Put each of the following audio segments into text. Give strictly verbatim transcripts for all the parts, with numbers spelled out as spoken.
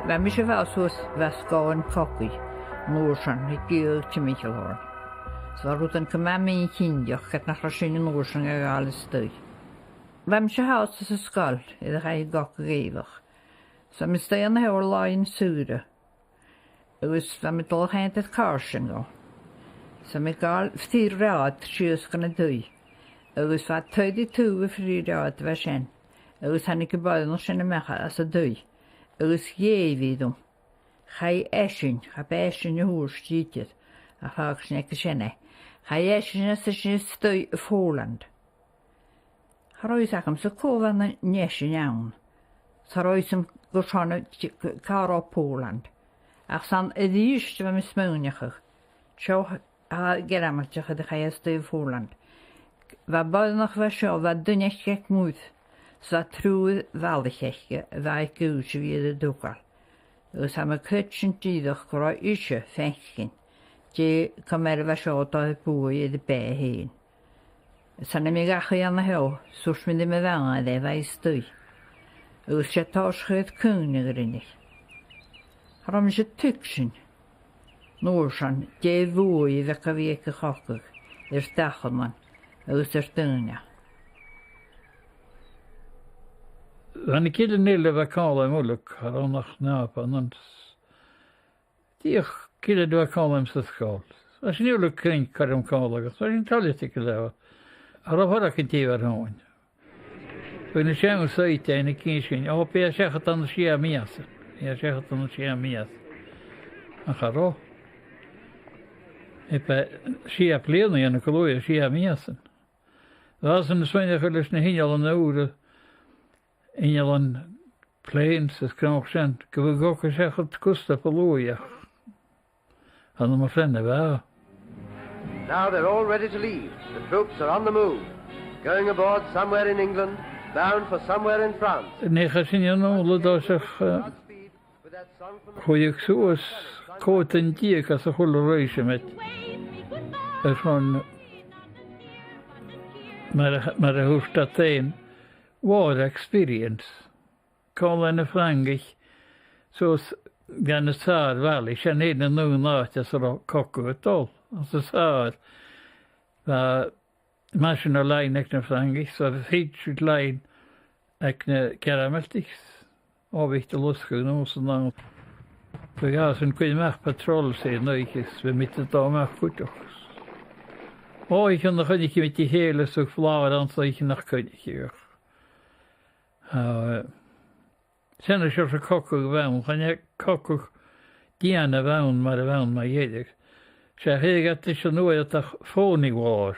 Bha mise a' fàs suas, bha sgòthan cogaidh an uair sin aig Iain Timcheall oirnn. 'S bha rudan gu math mion-chinnteach ged nach robh sinn an uair sin ga ghabhail a-staigh. Bha mise a' fàs san sgoil air a' Chogadh Gheimhearach. 'S bha mi a-staigh an seo air làithean-saora. Agus bha mi a' dol a choimhead air càirdean dhomh. 'S bha mi a' gabhail trì rathad sìos chun an taigh. Agus bha taigh ri taobh a' thrì rathad a bha sin. Agus thàinig am boireannach sin a-mach às an taigh. Agus dh'èigh i rium. Chaidh esan, cha b' e esan a fhuair sinn idir, ach fàg sinn aige sin e. Chaidh esan às a sin a-staigh a Phòland. Cha robh fhios agamsa cò bh' ann an esan ann. Cha robh fhios agam gur e seann, càit an robh Pòland. Ach 's ann a-rithist a bha mi a' smaoineachadh. Seo a tha Gearmailteach a chaidh a-staigh a Phòland. Bha boireannach a bha seo, bha duine aice aig muir, 's bha triùir bhalaich aice, a bha aig aois a bhith air an togail. Agus tha mi a' creidsinn dìreach gun robh ise a' faicinn dè cho math 's a bha seo a' dol a bhuaidh air a beatha fhèin. 'S ann a bha mi dhachaigh an seo, 's thuirt mi ri mo mhàthair e, bha i a-staigh. Agus 's e tòrr sgaoil cuimhne a rinn i. Cha robh mise a' tuigsinn an uair sin dè bhuaidh a bh' aig a' chogadh air dachaighean agus air daoine. Bha na gillean eile a bha còmhla rium uile, cha robh nach nàp ann. Dìreach gillean a bha còmhla rium san sgoil. Bha sinn uile a' cruinneachadh còmhla agus bha sinn toilichte gu leòr. Cha robh fhios againn dè bha romhainn. Bha na seann saighdearan ag innse dhuinn, o, bidh e seachad ann an sia mìosan, bidh e seachad ann an sia mìosan. Ach cha robh. Bha sia bliadhna ann an còmhla sia mìosan. Bha sinn a' smaoineachadh leis na h-innealan ùra, innealan planes is cruach sin, gum biodh e a' cogadh seachad gus a bha luaidh. Chan eil mi a' faireachdainn. Now they're all ready to leave. The troops are on the move, going aboard somewhere in England, bound for somewhere in France. Nuair a chaidh sinn a-null an toiseach, eh, chuireadh suas còig deug às a h-uile rèisimeid airson, mar a, mar a thuirt iad fhèin, war experience. Còmhla ri na Frangaich, suas gu na Saar Valley, sin fhèin an aon àite às an robh cogadh a' dol, anns an Saar. Bha Maginot Line aig na Frangaich, 's bha Fitchard Line aig na Gearmailtich, o bhiodh iad a' losgadh a-nuas an ann. Bha iadsan a' cur a-mach patrols air an oidhche, 's bhiodh iad a' dol a-mach cuideachd. Oidhche nach coinnicheadh iad ri chèile 's a' bhlàr anns oidhche nach coinnicheadh. Ah, sin an seòrsa cogadh a bh' ann, chan e cogadh dìon a bh' ann mar a bh' ann mu dheireadh. 'S e a theireadh iad ris an uair ud ach phony war.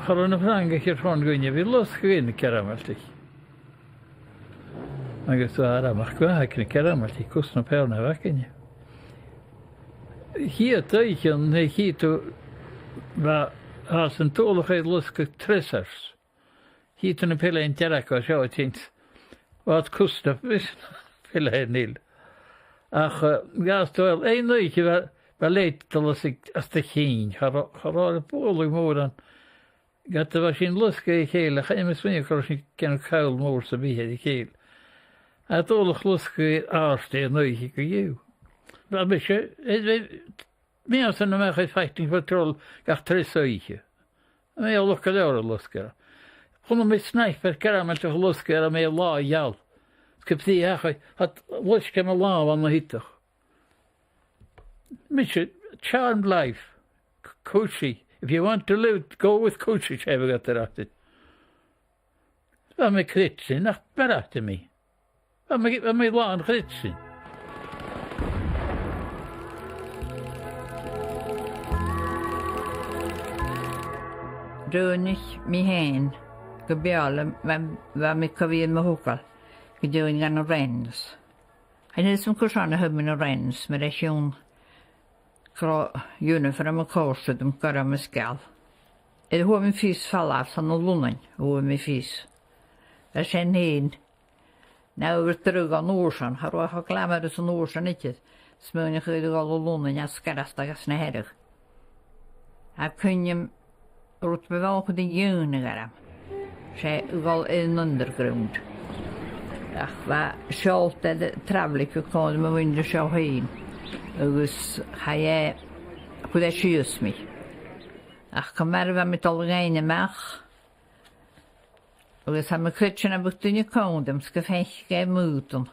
Cha robh na Frangaich airson dhuine a bhith a' losgadh air na Gearmailtich. Agus bha e a-mach gu math aig na Gearmailtich gus na pearsa a bh' againne. A' chiad oidhche, nuair a chì thu, bha, bha iadsan a' dol a chur losgadh tracers. Chì thu na pilleadh dearg a seo a' tighinn. Bha iad a' cosnadh pilleadh an uile. Ach, eh, gus an toil, aon oidhche bha, bha leithid de losgadh às do chinn, cha robh, cha robh bualadh mòr ann. Ged a bha sinn a' losgadh ri chèile, chan eil mi a' smaoineachadh gun robh sinn a' gabhail call mòr sam bith air a chèile. A' dol a losgadh air àirde an oidhche co-dhiù. Bha mise, eh, eh, mìosan a-mach air fighting patrol gach treas oidhche. Bha mi a' losgadh air, a' losgadh air. Chunna mi sniper Gearmailteach a' losgadh air, bha mi air latha gheal. 'S gu bhith a' tachairt, loisg e mo làmh ann an t-sitheach. Mise, charmed life. C-, cushy. If you want to live, go with cushy, 's e bha iad ag ràdh. Bha mi creidsinn, ach b' fheàrr leam. Bha mi, bha mi làn chreidsinn. Dh'aithnich mi fhèin gu bheil, bha, bha mi gu bhith air mo thogail gu deimhinn dha na Wrens. Chan eil fhios agam carson a thug mi na Wrens, mar a chionn gun robh uniform a' còrdadh rium gorm is geal. Nuair a fhuair mi fios falamh, 's ann an Lunnainn a fhuair mi fios. Bha sin fhèin na adhbhar dragh an uair sin, cha robh e cho glamorous an uair sin idir, smaoineachadh air a dhol a Lunnainn à Sgìre Eastaig às na Hearadh. Tha cuimhn' agam rud beag a bh' ann a chuir iongnadh orm. 'S e a dhol air an underground. Ach bha seòltairean traibhlig aig còmhla ri mo mhuinntir seo fhèin, agus chaidh e, chuir e sìos mi. Ach ciamar a bha mi a' dol a dh'fhaighinn a-mach, agus tha mi a' creidsinn nam biodh duine còmhla rium 's gum faiceadh e m' aodann,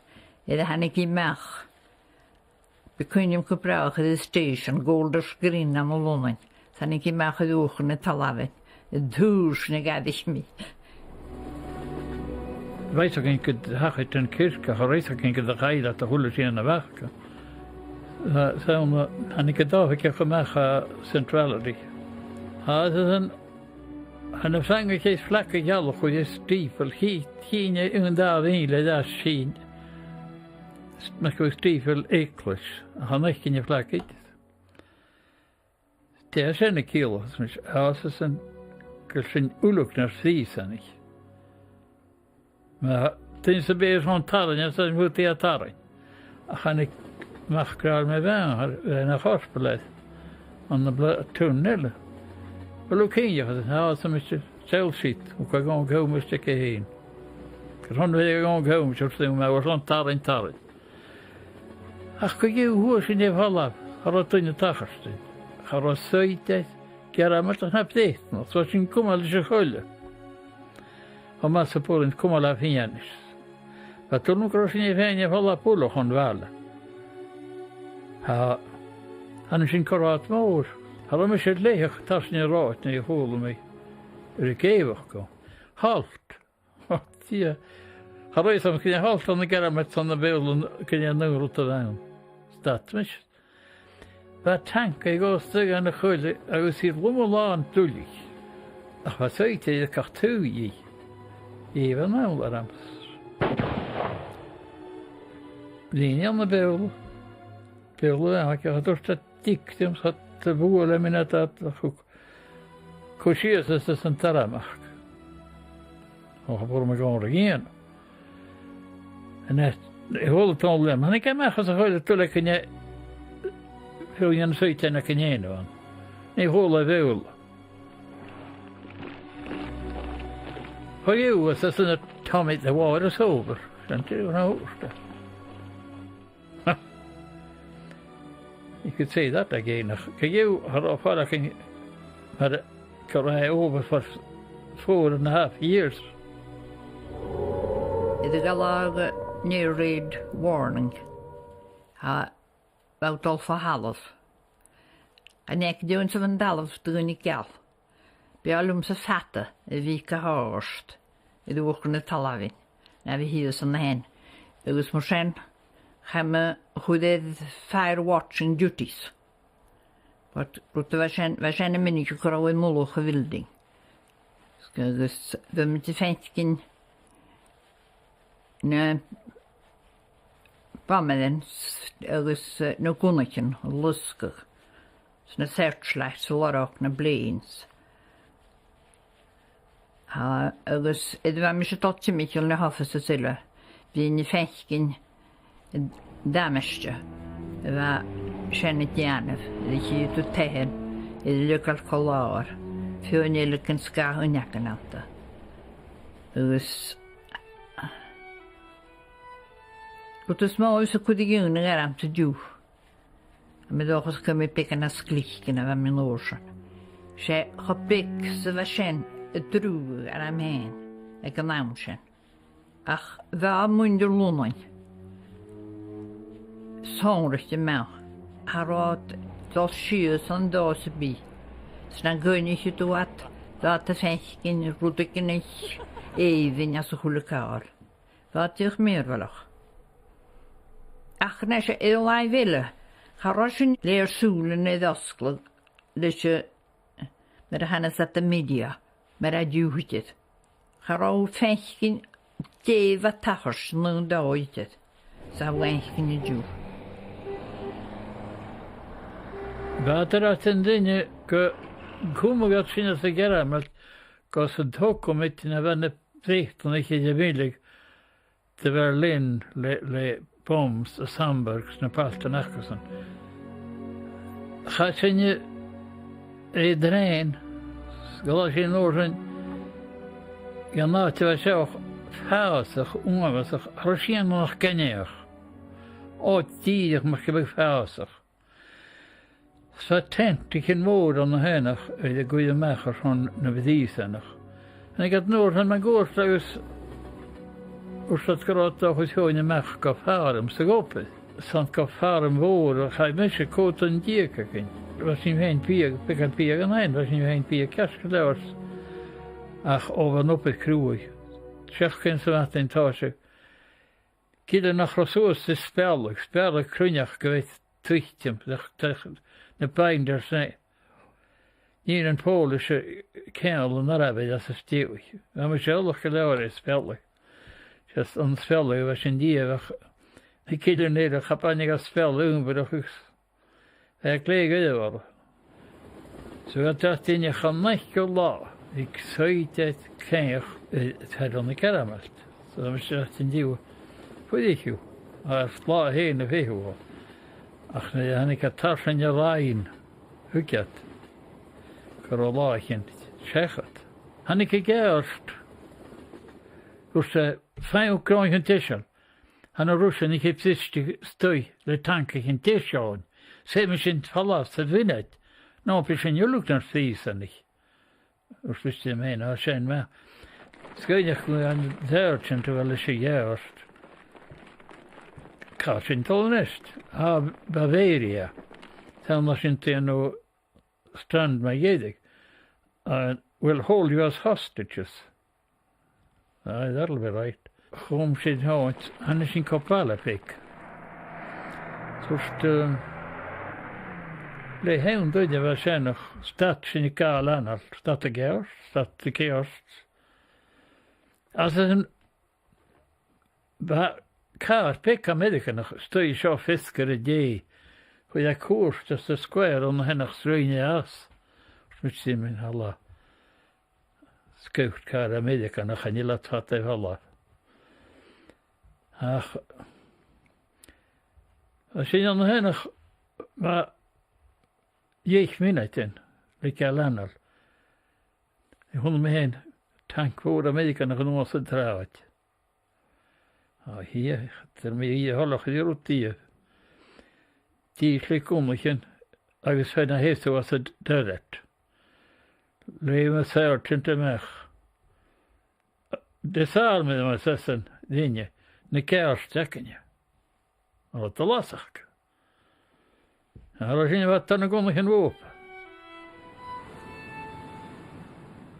nuair a thàinig i a-mach. Bha cuimhne agam gu bràth air an station, Golders Green ann an Lunnainn. Thàinig i a-mach air uachdar na talmhainn. An t-uair sin a dh'fhairich mi. Bha fhios againn gun do thachair an circ, ach cha robh fhios againn gun do chaidh leat a h-uile sìon a bh' aca. Tha, 's ann, thàinig an dà fhichead a-mach à Centrality. Tha, 's ann, chan fhaca mi flag a' ghealach air an steeple, chì, chì mi aon dà mhìle air ais sìos. Mar gum biodh steeple eaglais, ach chan fhaicinn am flag idir. Dè tha sin a' ciallachadh, ars mise, tha fhios agam gur sin ullaig nar suidheachadh. Ma, duine sam bith airson tarraing, 's e am faod e tarraing. Ach thàinig mac gràidh mo mhàthar, bha e na chorporal ann am Bla-, Tùn Nile. Uill, a bheil thu cinnteach? Tha, ars mise, saoil siud, thug e dhomh ceum air steigeadh fhèin. Gur h-ann a bha e dhomh ceum, ars mise, ma bha e airson tarraing, tarraing. Ach co-dhiù, fhuair sinn e falamh, cha robh duine a' tachairt rinn. Cha robh saighead air, gearmailt ach na Breatannach, 's bha sinn a' cumail ris a' choille. Tha mi a' smaoineachadh gun cumail e fianais. Bha dùil agam gun robh sinn fhèin a' falbh buileach on bhaile. Tha, thàinig sinn gu rathad mòr. Cha robh mise a' leithid tarsainn an rathaid nuair a chuala mi air an èigheach agam. Halt! Ò, Dia. Cha robh fhios agam gun robh halt ann an gearmailt 's ann am Beurla, gun robh an aon rud a bh' ann. Stad mise. Bha tanca a' gabhail stuth dhan a' choille agus i loma-làn duilleag. Ach bha saighead air gach taobh dhith. Dh'èigh am ball orm. Lìon ann am Beurla. Beurla a bh' ann, ach cha tuirt iad diog rium, cha do bhuail e mi na dad, ach thug, chuir sìos às, às an tarmac. Ò, cha b' urrainn dhomh a dhèanamh. An e, a h-uile tòin leam. Thàinig e a-mach às a' choille a' dol a chèilidh, feumaidh an suidhe na chèilidh ann. Nì a h-uile bheul. Chuir e uas às an atomic the water is over. Sin tu na hursta. You could say that again. Ach co-dhiù, cha robh faireachdainn mar gun robh e over for four and a half years. Air a' ghealach an air raid warning. Tha, bha thu a' dol fo thalamh. An e gu dè an t-àm a bha an talamh daoine geal? B' fheàrr leamsa fada a bhith ga thoirt air uachdar na talmhainn na bhith shìos an sin. Agus mar sin, chaidh mi a chur air fire watching duties. But rud a bha sin, bha sin a' mìneachadh gun robh thu air mullach a' bhuilding. Agus bha mi a' faicinn na bamaran agus, eh, na gunnaichean a' losgadh. 'S na searchlights a' lorg na planes. Tha, agus nuair a bha mise a' dol timcheall na h-offices uile, bhithinn a' faicinn an damaiste a bha sin a' dèanamh, nuair a chitheadh tu taighean air leigeil gu làr, feadhainn eile gun sgàth uinneagan annta. Agus rud as motha a chuireadh iongnadh ormsa an-diugh, tha mi an dòchas gum bi beagan nas glice na bha mi an uair sin. 'S e cho beag 's a bha sin a' drùdhadh orm fhèin aig an àm sin. Ach bha muinntir Lunnainn sònraichte math. Cha robh iad a' dol sìos ann an dòigh sam bith. 'S nan coinnicheadh tu iad, bha iad a' faicinn rudeigin èibhinn às a h-uile càil. Bha iad dìreach mìorbhaileach. Ach a-nis air an làimh eile, cha robh sinn le ar sùilean air fhosgladh leis a', mar a chanas iad, the media, mar a dh'fhaodadh. Cha robh thu a' faicinn dè bha a' tachairt an aon dòigh idir 's a tha thu a' faicinn an-diugh. Bha iad ag ràdh ris an duine gun cumadh iad sinn às a' Ghearmailt gus an togail muinntir na bha na Breatannach air a mhilleadh do Bherlin le, le bombs is Hamburg is na pailtean acasan. Chaidh sinne air trèan, 's ghluais sinn an uair sin dhan àite a bha seo, Fàsach, uabhasach, cha robh sìon nach gabhadh. O, dìreach mar gum biodh fàsach. 'S bha tent, tìr mhòr ann a h-aonach, air a' ghuidhe a-mach airson na bhrìosanach. Thàinig iad an uair sin mun cuairt agus thuirt iad gun robh iad a' dol a chur feadhainn a-mach gu farm sa ghobair. 'S ann gu farm mhòr a chaidh mise còig bliadhna deug againn. Bha sinn a' faighinn biadh, beagan biadh an sin, bha sinn a' faighinn biadh ceart gu leòr. Ach o, bha an obair cruaidh. Seachdain sa mhadainn an toiseach. Gillean nach robh suas is spealadh, spealadh cruithneachd gu bhith a' tuiteam, nach, nach, na binders, na, nigheanan pòlaise, ceangal an arbhair às an stiùir. Bha mise eòlach gu leòr air spealadh. Just an spealadh, bha sin dìreach, na gillean eile, cha b' aithne dhomh spealadh ùmbarach agus bha e glè ghoireach. So bha daoine chan fhaic gu latha, aig saoidh de cheangal, eh, tair ann an Gearmailt. So bha mise an dìreach, fuirich thu, agus latha fhèin a bhiodh thu. Ach nuair a thàinig an tarsainn a-rithist, thuig iad gun robh an latha a' tighinn seachad. Thàinig an geàrd, thuirt e, faigh thu gràin deiseil. Tha na Ruiseanaich a' briseadh a-staigh le tancaichean deiseil. 'S fheudar dhuinn sin falbh sa mhionaid, no bidh sinn uile nar brìosanach. Thuirt mise rium fhèin, o, sin math. 'S cuimhneach gun an sergeant a bha leis a' gheàrd. Càit a bheil sinn a' dol a-nis? À Bavaria. Tha sinn a' dèanamh stand mu dheireadh. Uh, we'll hold you as hostages. Aye, that'll be right. Chùm sinn a-nuas, thàinig sinn gu baile beag. Thuirt, um, le h-aon duine a bha sin, ach stad sinn a' gabhail anail, stad a' gheàrd, stad a' gheàrd. Às an, bha càr beag Ameireaganach a-staigh seo feasgar an dèidh, chuir e cuairt às an square ann a shin ach sruith e às. Thuirt mise rium, "Halò." Sgoirt càr Ameireaganach, chan eil iad fada air falbh. Ach, bha sinn ann a shin, bha deich mionaidean le gabhail anail. Chunna mi fhèin tanc mhòr Ameireaganach a-nuas an t-sràid. Ò, thig, thug mi a h-uile rud dhiubh. Dìreach le gunnaichean agus fear na sheasamh às an turret. Leum an sergeant a-mach. Disarm them, arsa esan, rinne, na geàrd againne. Ò, do lasach. An uair sin bha iad a' dol a ghlanadh an bhùth.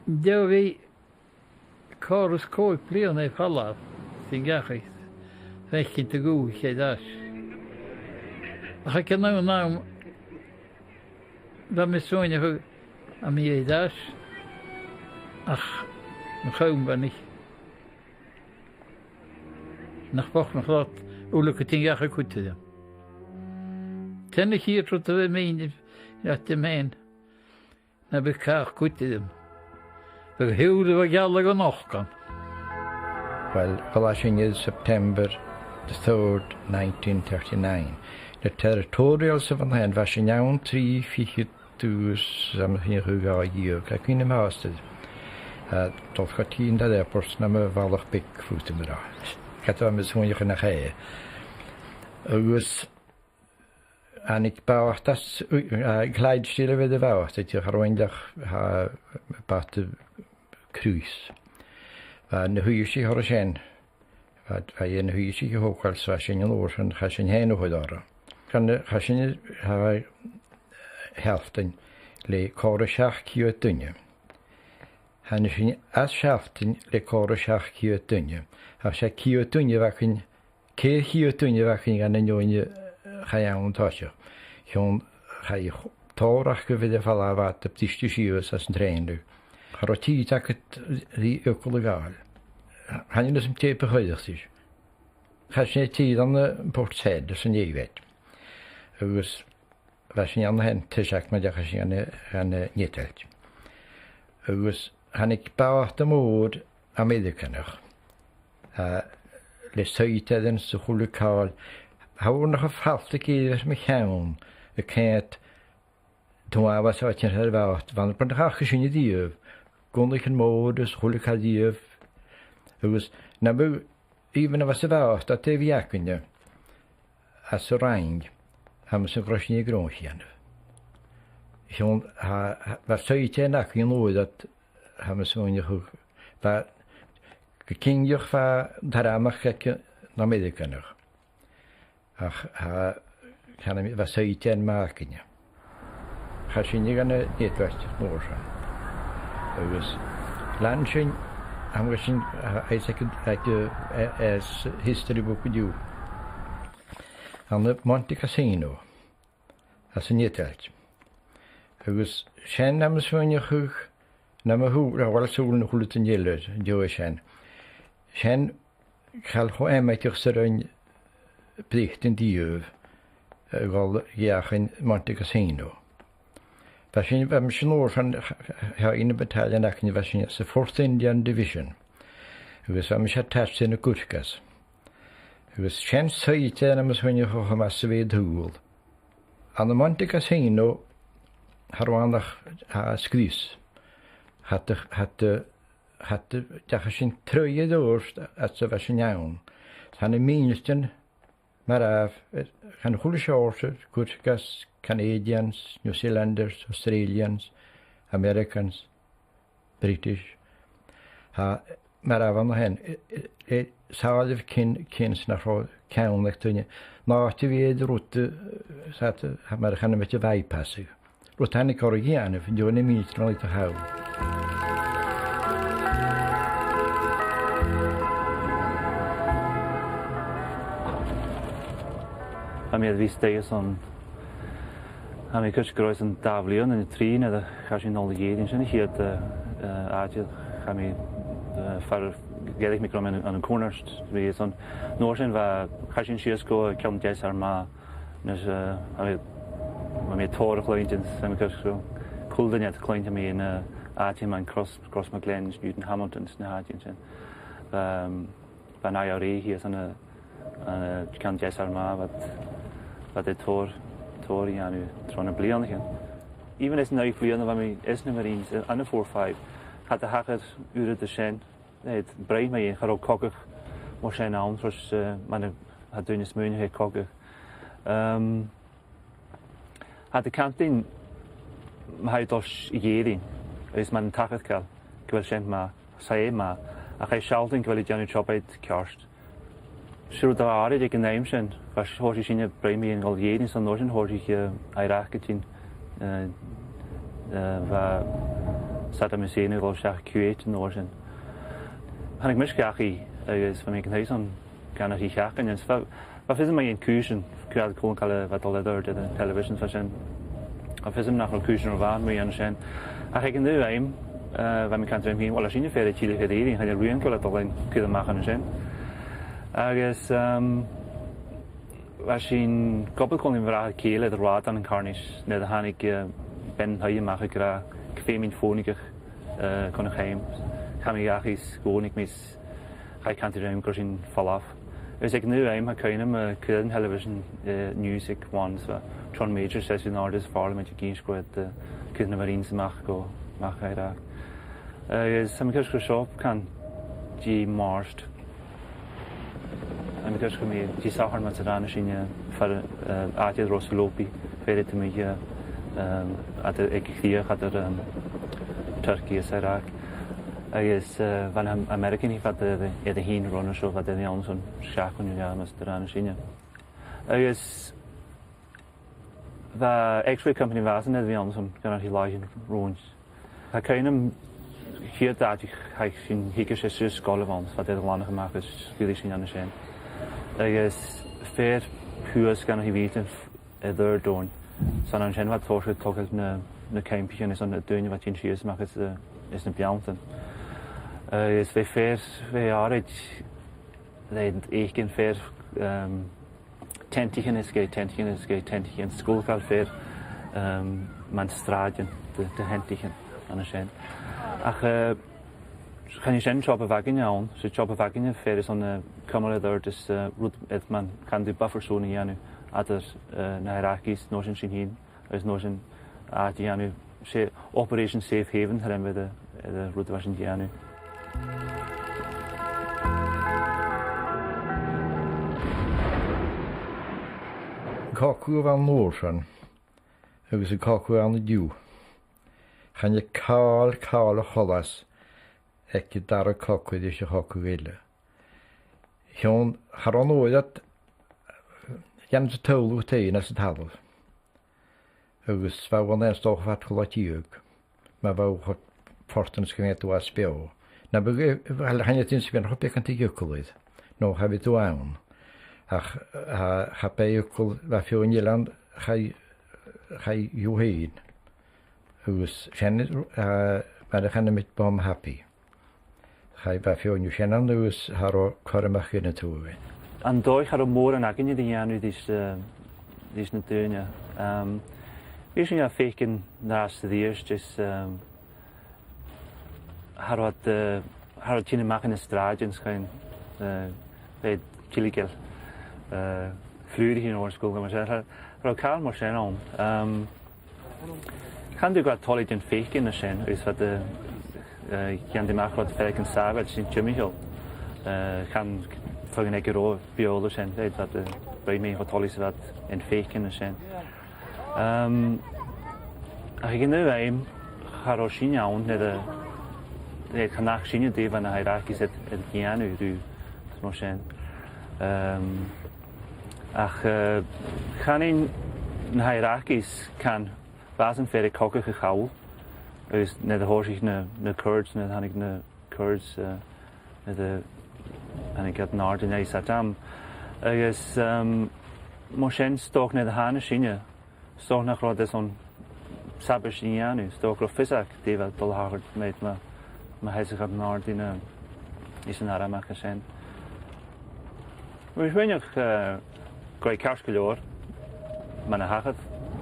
Dè bha còrr is còig bliadhna air falbh, sin dhachaigh, feuchainn a' ghuth air ais. Ach aig an aon àm, bha mi a' smaoineachadh, tha mi air ais, ach an cùm bha mi. Nach bochd nach robh iad uile gu tighinn dhachaigh cuide rium. Sin a' chiad rud a bha mi a' miannachadh, nach biodh càch cuide rium. Bhiodh a h-uile duine a' gealladh an ochdamh. Well, dh'fhalbh sinn air September the third, nineteen thirty-nine. Na Territorials a bh' ann an sin, bha sinn ann trì fichead agus, am, chan eil cuimhne agam, chan eil cuimhne agam an-dràsta. A, dol gu tìr an airport nam bhalach beag fud an ràth. Ged a bha mi a' smaoineachadh nach e. Agus thàinig bàta às, a, Clydesdale a bh' air a' bhàta, dìreach air a' bhàta, a, bàta cruise. Bha na h-Uibhisteach air a sin. Bha, bha na h-Uibhisteach a' togail, 's bha sinn an uair sin, chaidh sinn fhèin a chur orra. Chaidh, chaidh sinn, tha, Shealtainn le còrr is seachd ceud duine. Thàinig sinn às Sealtainn le còrr is seachd ceud duine. Tha, 's e ceud duine a bh' againn, ceithir cheud duine a bh' againn dhen an fheadhainn a chaidh ann an toiseach. Chionn chaidh tòrr aca a bhith air falbh, bha iad a' briseadh sìos às an trèanadh. Cha robh tìr agad ri eagal a ghabhail. Chan eil fhios agam dè bu choireach ris. Chaidh sinn air tìr ann am Port's Head, anns an Èibhinn. Agus bha sinn ann an sin toiseach, mar a chaidh sinn dhan, dhan an Eadailt. Agus thàinig bàta mòr Ameireaganach, a, le saighdearan 's a h-uile càil. Tha, bha iad a' falbh gu ìre air mo cheann, a' coimhead, tha, bha seo a' tighinn air a' bhàta, bha na bàtaichean sin a-riamh, gunnaichean mòra is a h-uile càil a-riamh, Agus nam biodh, even a bha sa bhàta, tè bhith againne, às an Fhraing, tha mi a' smaoineachadh gun robh sinn a' gnothach a dhèanamh. Chionn, tha, tha, bha saighdearan againn an uair ud, tha mi a' smaoineachadh, bha, gu cinnteach bha an t-Armach aig na h-Ameireaganach. Ach, tha, chan eil, bha saighdearan math againne. Chaidh sinne gun an Eadbhairt an uair sin. Agus lean sinn, tha mi a' smaoineachadh sinn, a, a, a, a, a, as history book an-diugh. Ann am Monte Cassino, às an Eadbhairt. Agus sin nam smaoineachadh, nam thug, a bheil sùil na h-uile duine eile an dèidh sin. Sin chan eil cho amaideach 's a rinn Breatainn Riamh, a' dol dhachaigh Monte Cassino. Bha sinn, bha mise an uair sin, ch-, ch-, ch-, aon na battalion againn, bha sinn sa Fourth Indian Division. Agus bha mise a' taisteal na Gurkhas. Agus sin saighdearan nam smaoineachadh a chuir math sa mheud shùil. Ann am Monte Cassino, cha robh ann ach, a, sgrios. Cha do, cha do, cha do, deachaidh sinn troimhe air adhart às a bha sinn ann. Tha na mìnitean mar a bha, eh, chan a h-uile seòrsa, Gurkhas, Canadians, New Zealanders, Australians, Americans, British. Tha, mar a bha na hen, eh, eh, eh, sàillibh cin, cin 's nach robh ceann aig duine. Ach tha mi a' faireachdainn rud, eh, 's e, tha, mar a chanadh iad, a' bypass. Rud a thàinig orra a dhèanamh, an dèidh na mìnitean a bha iad a' gabhail. Tha mi air a bhith a-staigh airson, tha mi a' creidsinn gun robh e airson dà bhliadhna no trì nuair a chaidh sinn a-null a dh'Èirinn. Sin a' chiad, eh, eh, àite a chaidh mi, eh, far an do dh'fhairich mi gu robh mi ann an, ann an cunnart. Bha mi airson, an uair sin bha, chaidh sinn sìos gu ceann deas Armagh. Nise, eh, tha mi, bha mi tòrr a chluinntinn, tha mi a' creidsinn gu robh a h-uile duine air cluinntinn mi ann an, eh, àiteachan mar Cross, Crossmaglen, Newtownhamilton, 's na h-àiteachan sin. Ehm, bha an I R A shìos ann an, ann an, eh, ceann deas Armagh, bha iad, bha iad air tòrr, tòrr a dhèanamh tro na bliadhnaichean. Even anns an naoi bliadhna a bha mi anns na Marines, eh, ann am four five, cha do thachair uiread de sin. Eh, bhruidhinn mi, cha robh cogadh mar sin ann, tro, eh, mar a tha daoine a' smaoineachadh air cogadh. Ehm, tha iad a' cantainn, ma tha thu a' dol a dh'Èirinn, agus mar a tha an t-achadh a' gabhail, gu bheil sin math, 's e math, ach tha e a' sealltainn gu bheil thu a' dèanamh job ceart. 'S e rud a bha àraid aig an àm sin, bha, thòisich sinne a' bruidhinn mu dheidhinn a dhol a dh'Èirinn, 's an uair sin thòisich, eh, Iraq a' tighinn, eh, eh, bha Saddam Hussein a' dol a-steach a Kuwait an uair sin. Thàinig mise dhachaigh agus bha mi aig an taigh airson dhà no thrì sheachdainean, agus bha, bha fios agam mu dheidhinn cùisean, cùisean còmhla ri, bha a' dol eadar, eadar an television 's mar sin. Bha fios agam nach robh cùisean ro mhath mu dheidhinn sin. Ach aig an aon àm, eh, bha mi a' cantainn rium fhìn, uill, tha sinne feumaidh tilleadh a dh'Èirinn, chan eil rian gu bheil a' dol ann, cuir a-mach an sin. Agus, ehm, bha sinn ag obair còmhla ri mo bhràthair-cèile air an rathad ann an Carnish, nuair a thàinig, eh, bean an taighe a-mach ag ràdh gum feumainn fònaigeadh, eh, chun a' cheam. Chaidh mi dhachaigh 's dh'fhònaig mi 's chaidh a' cantainn rium gun robh sinn a' falbh. Agus aig an aon àm, tha cuimhn' agam, eh, chuir an television, eh, news aig one, so John Major, Session Orders, Pàrlamaid ag innse gu robh iad, eh, a' cur na Marines a-mach gu, a-mach à Iraq. Agus tha mi a' creidsinn gur e seo, can, Diciadain, Màrt. Tha mi a' creidsinn gur e Disathairne mus do ràinig sinn, eh, far, eh, àite eadar Ros a' Lobhaidh, feumaidh mi, eh, ehm, eadar, aig a' chrìoch eadar, ehm, Turkey is Iraq. Agus, eh, bha na H-, Ameireaganaich, bha iad air, air a thighinn roimhe seo, bha iad air a bhith ann airson seachdain no dhà mus do ràinig sinn. Agus bha X-Ray Company Mhàs an uair sin, gun robh iad air a bhith làithean romhainn. Tha cuimhn' agam, a' chiad àite a chaidh sinn, thigeadh sinn suas sgoil a bh' ann, 's bha iad air a ghlanadh a-mach is dh'fhuirich sinn an sin. Agus feur shuas gun robh a' bhìdean air adhart oirnn. 'S ann an sin a bha iad a' tòiseachadh a' togail na, na campaichean is na daoine a bha a' tighinn sìos a-mach às, eh, às na beanntan. Agus bha feur, bha àraid, bha feur, ehm, teantaichean is ge, teantaichean is ge, teantaichean, 's a' gabhail feur, ehm, mun sràidean de, de theantaichean an sin. Ach, eh, chan e sin an job a bh' againne ann, 's e job a bh' againne feur airson, eh, cumail air adhart is, eh, rud, eh, mar a chanadh tu buffer zone a dhèanamh eadar, eh, na h-Iraqis, an uair sin sinn fhìn, agus an uair sin, eh, a dhèanamh, 's e Operation Safe Haven, tha mi a' smaoineachadh, eh, an rud a bha sinn a' dèanamh. Cogadh a bh' ann an uair sin, agus an cogadh a th' ann an-diugh. Chan eil càil, càil a choltais aig an dara cogadh ris a' chogadh eile. Chionn, cha robh an uair ud, dhèanadh an t-samhradh taighean anns an talamh. Agus bha uair an uair sin 's dòcha fad cola-deug, ma bha thu cho fortanach 's gum biodh tu às beò. Na bu, bha, chan eil fhios agam, bha beagan de dh'eagal air, no cha bhiodh tu ann. Ach, cha, cha b' e eagal, bha feadhainn eile ann, chaidh, chaidh dhiubh fhèin. Agus sin, eh, mar a chanamaid, bum happy. Chaidh, bha feadhainn dhiubh sin ann agus cha robh cothrom aca ri dhèanamh. An dòigh, cha robh mòran againne ri dhèanamh ris, eh, ris na daoine. Ehm, bha sinn a' faicinn an-dràsta 's a-rithist, is, ehm, cha robh iad, eh, cha robh iad a' tighinn a-mach dha na sràidean 's a' cumail, eh, bha iad a' tilgeil, eh, flùraichean an uair sin 's a h-uile càil mar sin. Cha, cha robh càil mar sin ann. Ehm, Chan eil thu gu toilichte a' faicinn na sin, agus bha iad, eh, eh, a' dèanamh a-mach rud fear aig an t-sàbhaladh sin timcheall. Eh, chan fhaigheadh aige ro bheòla sin, eh, bha iad, eh, bha mi cho toilichte 's a bha iad a' faicinn na sin. Ehm, ach aig an aon àm, cha robh sinne ann, no, eh, chan fhaca sinne dè bha na h-Iraqis a', a' dèanamh riutha, is mar sin. Ehm, ach, eh, chanainn na h-Iraqis can Bha iadsan a' faireachdainn cogadh a' chall, agus nuair a thòisich na, na Kurds, nuair a thàinig na Kurds, eh, nuair a thàinig iad an àird an aghaidh Saddam. Agus, ehm, mar sin, 's dòcha nuair a thàinig sinne, 's dòcha nach robh iad airson sabaid a dhèanamh, 's dòcha nach robh fios aca dè bha dol a thachairt, ma, ma sheasaicheadh iad an àird an, eh, is an armachd sin. Bha mi a' smaoineachadh, eh, gu bheil e ceart gu leòr, mar a thachair,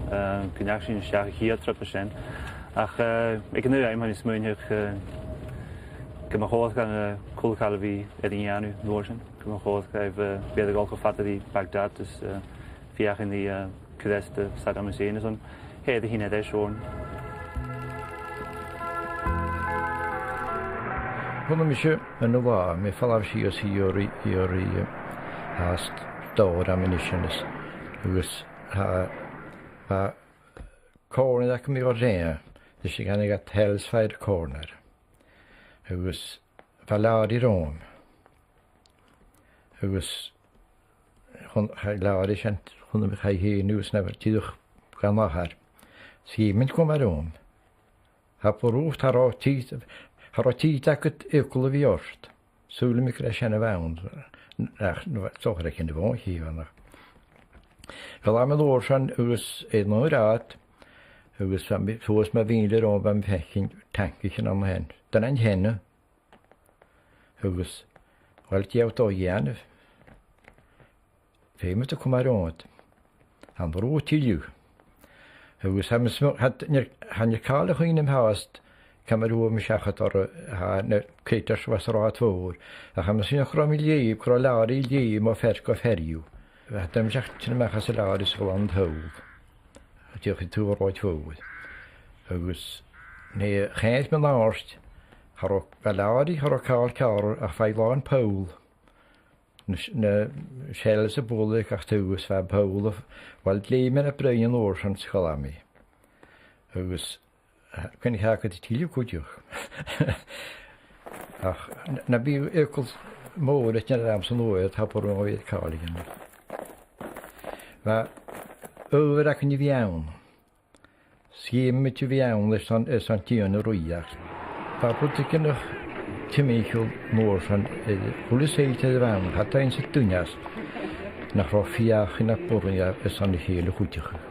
eh, gun deach sinn a-steach a' chiad trip sin. Ach, eh, aig an aon àm, tha mi a' smaoineachadh, eh, gum bu chòir dhan, eh, cuilean a bhith air a dhèanamh an uair sin, gum bu chòir dhaibh, eh, bhith air a dhol cho fada ri Baghdad is, eh, feuchainn ri, eh, cur às do Saddam Hussein is an t-seòrsa sin a dhèanamh. Chunnaic mise an-dè, mi a' falbh sìos a dh'iarraidh, a dh'iarraidh, eh, às dòr am iniseanas, agus tha, tha corner agam air a' bhàta, is e a chanadh iad Hell's Fire Corner. Agus bha làraidh romham. Agus chun, chaidh an làraidh sin, chunnaic mi chaidh fhèin agus na bha dìreach gan athair. 'S dh'fheumainn cumail romham. Tha barúil, cha robh tìde, cha robh tìde agad eagal a bhith ort. Saoilidh mi gur e sin a bh' ann. Ach, no, 's dòcha gur e sin a bh' ann, chì thu, nach. Dh'fhalbh mi an uair sin agus air an aon rathad, agus bha mi, suas mu mhìle romham, bha mi a' faicinn tancaichean an sin. Dhan an teine. Agus, uill, dè tha thu a' dol a dhèanamh? Feumaidh tu cumail romhad. Tha an rud tuilleadh. Agus tha mi a' smaoin-, tha, chan eil, chan eil càil a chuimhne agam fhathast ciamar a fhuair mi seachad orra, tha, na creidears bha san rathad mhòr. Ach tha mi a' smaoineachadh gun robh mi a' leum, gun robh làraidh a' leum o fhear gu fear dhiubh. Tha mi a' sealltainn a-mach às an làraidh 's a' ghlanadh an taobh. Dìreach an taobh an rathaid mhòir. Agus nuair a chaidh mi an-àird, cha robh, bha làraidh, cha robh càil ceàrr orra ach bha i làn poll. Na s-, na shells a' bualadh gach taobh is bha am poll a', uill, leum mi na broinn an uair sin 's dh'fhalbh mi. Agus, eh, cuin a thachair an tuilleadh cuideachd. Ach, n-, nam biodh eagal mòr aig an àm san uair, tha barúil gun robh càil a dhèanamh. Bha adhbhar againn a bhith ann. 'S dh'fheumainn a bhith ann airson, airson dìon a ruith. Bha rudeigin timcheall an uair sin, eh, a h-uile saighdear a bh' ann, cha do dh'inns duine às, nach robh feuchainn na b' urrainn dhaibh airson a chèile a chuideachadh.